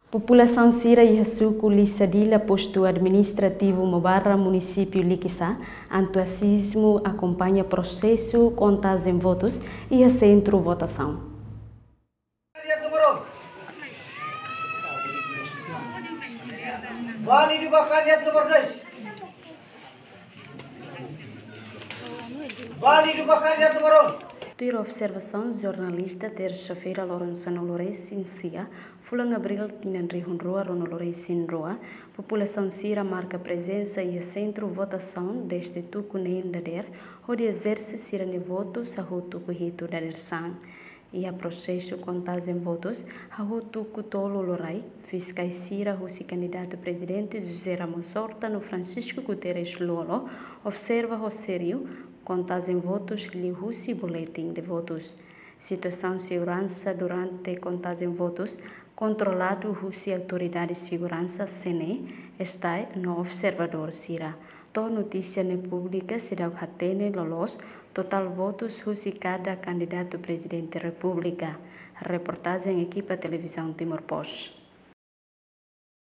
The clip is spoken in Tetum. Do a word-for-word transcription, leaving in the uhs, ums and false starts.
Populasaun sira iha suku Lisadila, postu administrativu Mobara, munisípiu Likisá, antuasizmu akompaña prosesu kontajen votus iha sentru votasaun. Válidu ba kandidat númeru dois. Válidu ba kandidat númeru um. Tuir observasaun jornalista, tersa-feira, loron sanulu-resin-sia, fulan abríl, tinan rihun rua ruanulu-resin-rua, populasaun sira marka prezensa iha sentru votasaun dezde tuku neen dadeer, hodi ezerse sira-nia votus hahú tuku hitu dadeer-saan. Iha prosesu kontajen votus, hahú tuku tolu loraik, fiskais sira husi kandidatu prezidente José Ramos Horta no Francisco Guterres Lú-Olo observa ho sériu kontajen votus liuhusi boletin de votus. Situasaun seguransa durante kontajen votus kontroladu husi autoridade seguransa, sene, STAE no observadór sira. To'o notísia ne'e públika, seidauk hatene loloos totál votus husi kada kandidatu prezidente repúblika. Reportajen ekipa Televizaun Timor Post.